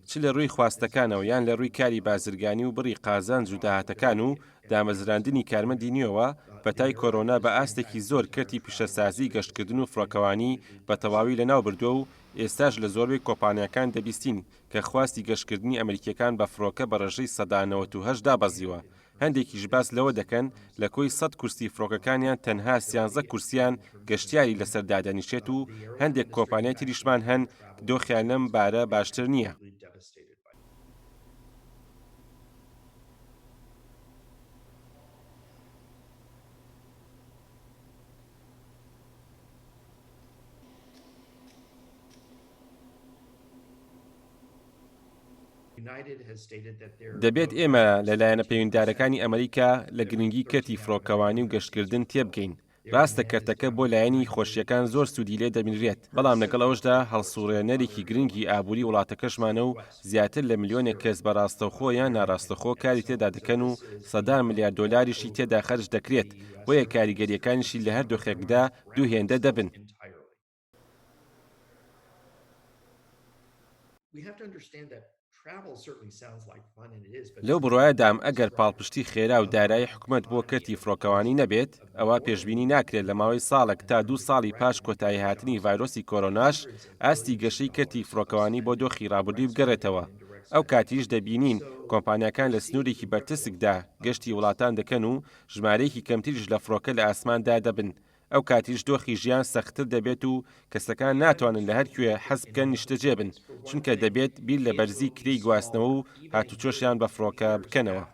چ لە ڕووی خواستەکانەوە یان لە ڕووی کاری بازرگانی و بڕی قازانج و داهاتەکان و دامەزراندنی کارمەندی نوێوە، پەتای کۆرۆنا بە ئاستێکی زۆر کەرتی پیشەسازی گەشتکردن و فڕۆکەوانی بە تەواوی لەناو بردووە و ئێستاش لە زۆربەی کۆمپانیاکان دەبیستین کە خواستی گەشتکردنی ئەمریکییەکان بە فڕۆکە بە ڕێژەی 98% دابەزیوە، هەندێکیش باس لەوە دەکەن لە کۆی سەد کورسی فڕۆکەکانیان تەنها سیانزە کورسیان گەشتیاری لەسەر دادەنیشێت و هەندێک کۆمپانیای تریشمان هەن دۆخیان لەم بارە باشتر نییە. دەبێت ئێمە لە لایەنە پەیوەندیدارەکانی ئەمریکا لە گرنگی کەرتی فڕۆکەوانی و گەشتکردن تێبگەین. ڕاستە کەرتەکە بۆ لایەنی خۆشییەکان زۆر سوودی لێ دەبینرێت، بەڵام لەگەڵ ئەوەشدا هەڵسوڕێنەرێکی گرنگی ئابووری وڵاتەکەشمانە و زیاتر لە ملیۆنێک کەس بە ڕاستەوخۆ یان ناڕاستەوخۆ کاری تێدا دەکەن و سەدان ملیار دۆلاریشی تێدا خەرج دەکرێت، بۆیە کاریگەرییەکانیشی لە هەر دۆخێکدا دوو هێندە دەبن. لەو بڕوایەدام ئەگەر پاڵپشتی خێرا و دارایی حکومەت بۆ کەرتی فڕۆکەوانی نەبێت، ئەوا پێشبینی ناکرێت لە ماوەی ساڵێک تا دوو ساڵی پاش کۆتاییهاتنی ڤایرۆسی کۆرۆناش ئاستی گەشەی کەرتی فڕۆکەوانی بۆ دۆخی ڕابردووی بگەڕێتەوە. ئەو کاتیش دەبینین کۆمپانیاکان لە سنوورێکی بەرتەسکدا گەشتی وڵاتان دەکەن و ژمارەیەکی کەمتریش لە فڕۆکە لە ئاسماندا دەبن ئەو کاتیش دۆخی ژیان سەختتر دەبێت و کەسەکان ناتوانن لە هەر کوێ حەز بکەن نیشتەجێ بن، چونکە دەبێت بیر لە بەرزی کرێی گواستنەوە و هاتوچۆشیان بە فڕۆکە بکەنەوە.